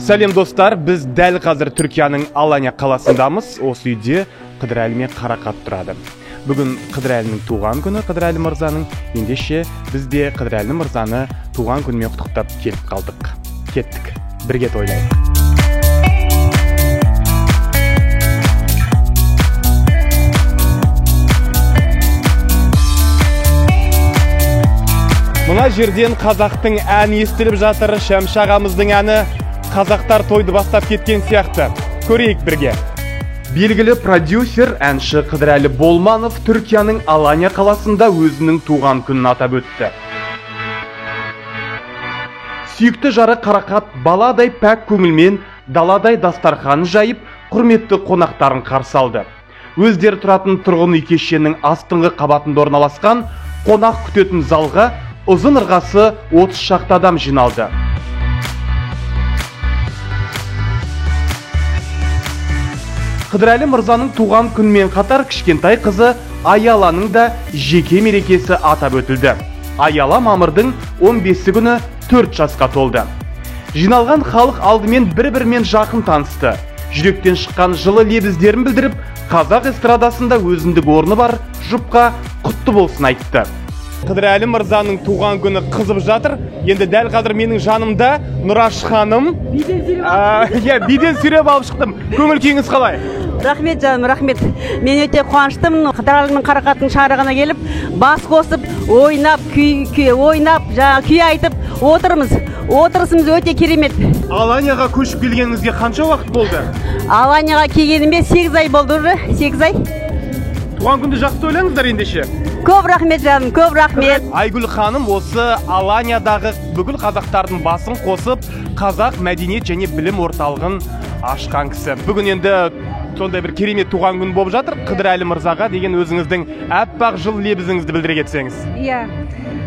Сәлем, достар, біз дәл қазір Түркияның Алания қаласындамыз. Осы үйде Қыдырәлі мен Қарақат тұрады. Бүгін Қыдырәлінің туған күні, Қыдырәлі мырзаның. Ендеше біз де Қыдырәлі мырзаны туған күнімен құттықтап келіп қалдық. Кеттік, бірге тойлайық. Мына жерден қазақтың әні естіліп жатыр, Шәмші ағамыздың әні. Қазақтар тойды бастап кеткен сияқты. Көрейік бірге. Белгілі продюсер, әнші Қыдырәлі Болманов Түркияның Алания қаласында өзінің туған күнін атап өтті. Сүйікті жары Қарақат баладай пәк көңілмен даладай дастархан жайып, құрметті қонақтарын қарсы алды. Өздері тұратын тұрғын үй кешенінің астыңғы қабатында орналасқан қонақ күтетін залға ұзын ырғасы 30 шақты адам жиналды. Қыдырәлі мырзаның туған күнімен қатар кішкентай қызы Аяланың да жеке мерекесі атап өтілді. Аяла мамырдың 15 күні 4 жасқа толды. Жиналған халық алдымен бір-бірімен жақын танысты. Жүректен шыққан жылы лебіздерін білдіріп, қазақ эстрадасында өзіндік орны бар жұпқа құтты болсын айтты. Қыдырәлі мырзаның туған күні қызып жатыр. Енді дәл қазір менің жанымда Нұраш ханым. Биден сүйреп алып шықтым. Көңіл күйіңіз қалай? Рахмет жаным, рахмет. Мен өте қуаныштымын. Қыдырәлі мен Қарақаттың шарығына келіп, бас қосып, ойнап, күй ойнап, жаңа күй айтып отырмыз. Отырысымыз өте керемет. Аланияға көшіп келгеніңізге қанша уақыт болды? Аланияға келгеніме 8 ай болды уже, 8 ай. Туған күнді жақсы тойлаңыздар ендеше. Көп рахмет жаным, көп рахмет. Айгүл ханым осы Аланиядағы бүкіл қазақтардың басын қосып, қазақ мәдениет және білім орталығын ашқан кісі. Бүгін енді сондай бір керемет туған күн болып жатыр. Қыдырәлі мырзаға деген өзіңіздің аппақ жыл лебізіңізді білдіре кетсеңіз. Иә,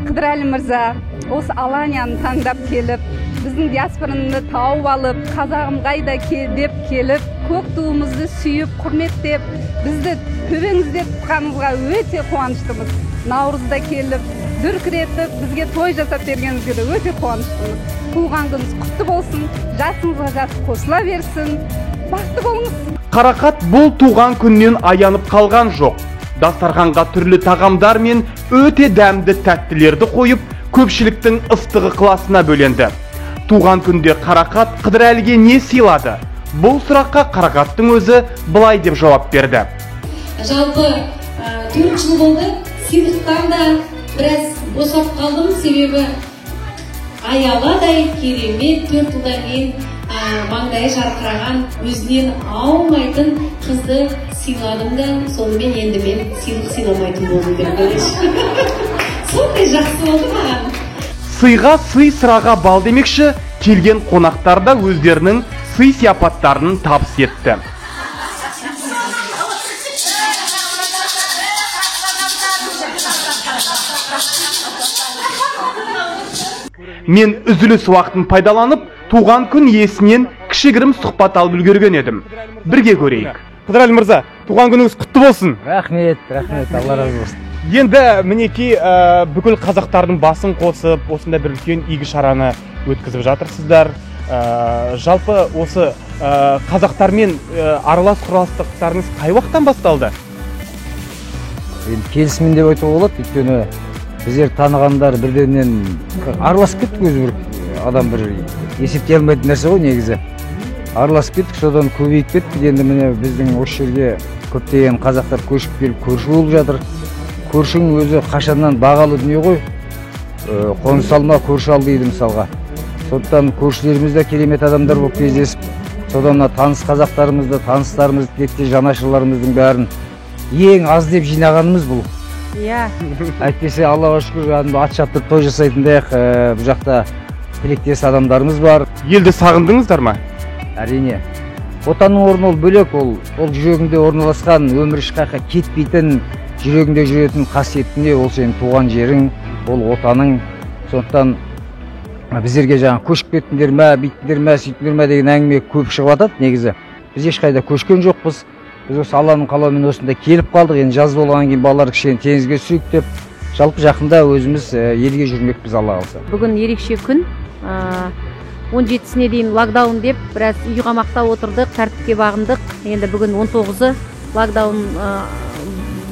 Қыдырәлі мырза осы Аланияны таңдап келіп, біздің диаспораны тауып алып, қазағым қайда деп келіп, көк туымызды сүйіп, құрметтеп, бізді төбеңізде тұтқаныңызға өте қуаныштымыз. Наурызда келіп, дүркіретіп, бізге той жасап бергеніңізге де өте қуаныштымыз. Туған күніңіз құтты болсын, жасыңызға жас қосыла берсін, бақытты болыңыз. Қарақат бұл туған күннен аянып қалған жоқ. Дастарханға түрлі тағамдар мен өте дәмді тәттілерді қойып, көпшіліктің ыстығы ықыласына бөленді. Туған күнде Қарақат Қыдырәліге не сыйлады? Бұл сұраққа Қарақаттың өзі былай деп жауап берді. Жалпы 4 жыл болды, сыйлықтан да біраз босап қалдым, себебі Аяладай керемет 4 жылдан кейін маңдайы жарқыраған, өзінен аумайтын қызды сыйладым да, сонымен енді мен сыйлық сыйламайтын болдым деп ойлайшы. Сондай жақсы болды маған. Сыйға сый, сыраға бал демекші, келген қонақтар да өздерінің сый сияпаттарын табыс етті. Мен үзіліс уақытын пайдаланып, туған күн иесінен кішігірім сұхбат алып үлгерген едім. Бірге көрейік. Қыдырәлі мырза, туған күніңіз құтты болсын. Рахмет, рахмет, Алла разы болсын. Енді мінекей бүкіл қазақтардың басын қосып, осындай бір үлкен игі шараны өткізіп жатырсыздар. Жалпы осы қазақтармен аралас құраластықтарыңыз қай уақыттан басталды? Енді келісімін деп айтуға болады, өйткені біздер танығандар бір-бірінен араласып кеттік, өзі бір адам бір есептей алмайтын нәрсе ғой негізі. Араласып кеттік, содан көбейіп кеттік. Енді міне біздің осы жерге көптеген қазақтар көшіп келіп көрші болып жатыр. Көршінің өзі қашаннан бағалы дүние ғой. Қоныс алма, көрші ал дейді мысалға. Сондықтан көршілеріміз де керемет адамдар болып кездесіп, содан мына таныс қазақтарымызды, таныстарымызды, тілектес жанашырларымыздың бәрін ең аз деп жинағанымыз бұл. Иә. Әйтпесе Аллаға шүкір, ат шаптырып той жасайтындай бұл жақта тілектес адамдарымыз бар. Елді сағындыңыздар ма? Әрине. Отанның орны ол бөлек, ол жүрегіңде орналасқан, өмір ешқайда кетпейтін, жүрегіңде жүретін қасиетті не, ол сенің туған жерің, ол отаның. Сондықтан біздерге жаңа көшіп кеттіңдер ме, бүйттіңдер ме, сөйттіңдер ме деген әңгіме көп шығып жатады негізі. Біз ешқайда көшкен жоқпыз. Біз осы Алланың қалауымен осында келіп қалдық. Енді жаз болғаннан кейін балалар кішкене теңізге түсейік деп Жалпы жақында өзіміз елге жүрмекпіз, Алла қаласа. Бүгін ерекше күн. 17-сіне дейін локдаун деп біраз үй қамақта отырдық, тәртіпке бағындық. Енді бүгін 19-ы локдаун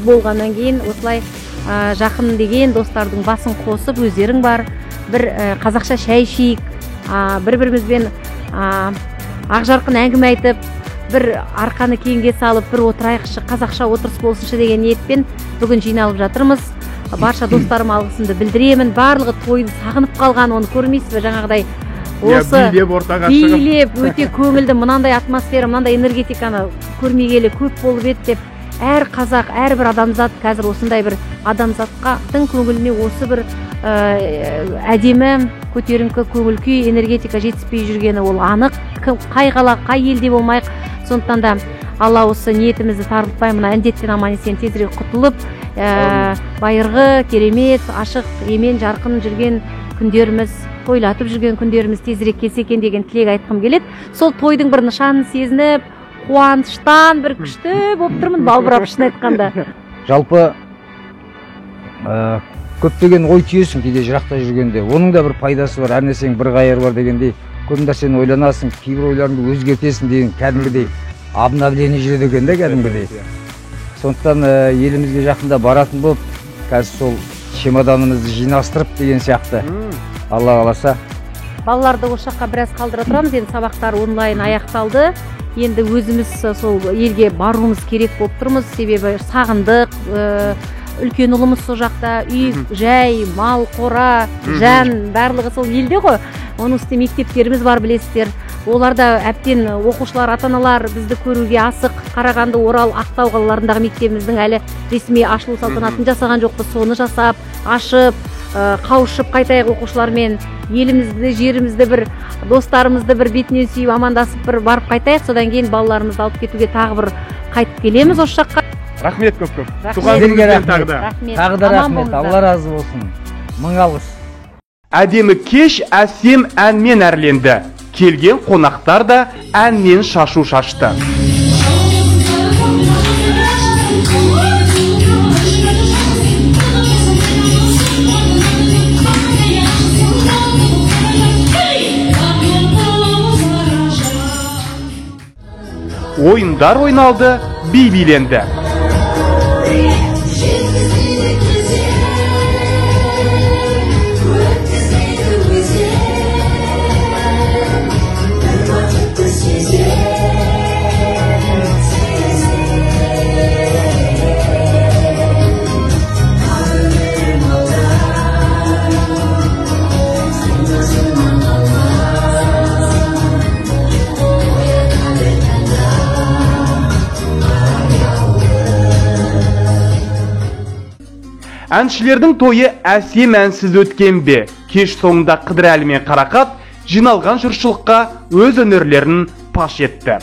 болғаннан кейін осылай жақын деген достардың басын қосып, өздерің бар, бір қазақша шай ішейік, бір-бірімізбен ақжарқын әңгіме айтып, бір арқаны кеңге салып, бір отырайықшы, қазақша отырыс болсыншы деген ниетпен бүгін жиналып жатырмыз. Барша достарыма алғысымды білдіремін. Барлығы тойды сағынып қалған, оны көрмейсіз бе, жаңағыдай осы билеп ортаға шығып, билеп өте көңілді, мынандай атмосфера, мынандай энергетиканы көрмегелі көп болып еді деп әр қазақ, әрбір адамзат қазір осындай бір адамзатқа көңіліне осы бір әдемі көтеріңкі көңіл күй, энергетика жетіспей жүргені ол анық. Қай қала, қай елде болмайық, сондықтан да Алла осы ниетімізді тарылтпай, мына індеттен аман есен тезірек құтылып, байырғы керемет, ашық, емен жарқын жүрген күндеріміз, тойлатып жүрген күндеріміз тезірек келсе екен деген тілек айтқым келеді. Сол тойдың бір нышанын сезініп, қуаныштан бір күшті болып тұрмын, балбырап, шын айтқанда. Жалпы көптеген ой түйесің кейде жырақта жүргенде, оның да бір пайдасы бар, әр нәрсенің бір қайыры бар дегендей, көп нәрсені ойланасың, кейбір ойларыңды өзгертесің деген кәдімгідей обновление жүреді екен да кәдімгідей. Сондықтан елімізге жақында баратын болып, қазір сол чемоданымызды жинастырып деген сияқты. Алла қаласа. Балаларды осы жаққа біраз қалдыра тұрамыз. Енді сабақтар онлайн аяқталды. Енді өзіміз сол елге баруымыз керек болып тұрмыз. Себебі сағындық, үлкен ұлымыз сол жақта, үй, жай, мал, қора, жан, барлығы сол елде ғой. Оның үстіне мектептеріміз бар, білесіздер. Олар да әбден оқушылар, ата-аналар бізді көруге асық. Қарағанды, Орал, Ақтау қалаларындағы мектебіміздің әлі ресми ашылу салтанатын жасаған жоқпыз. Соны жасап, ашып, қауышып қайтайық оқушылармен. Елімізді, жерімізді, бір достарымызды бір бетінен сүйіп, амандасып бір барып қайтайық. Содан кейін балаларымызды алып кетуге тағы бір қайтып келеміз осы жаққа. Рахмет көп-көп. Туған күніңізбен тағы да. Тағы да рахмет. Алла разы болсын. Мың алғыс. Әдемі кеш әсем әнмен әрленді. Келген қонақтар да әннен шашу шашты. Ойындар ойналды, би биленді. Әншілердің тойы әсем әнсіз өткен бе? Кеш соңында Қыдырәлі мен Қарақат жиналған жұртшылыққа өз өнерлерін паш етті.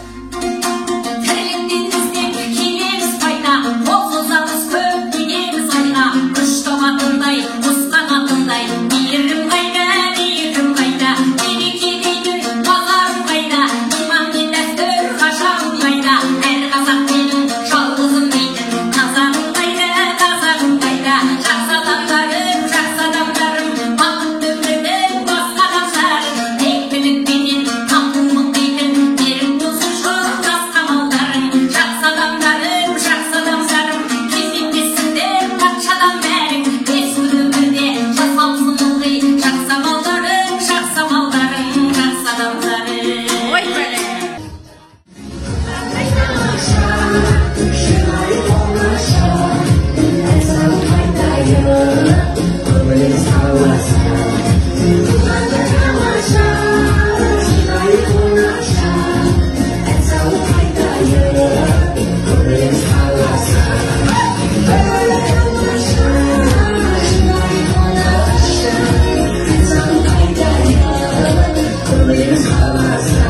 It's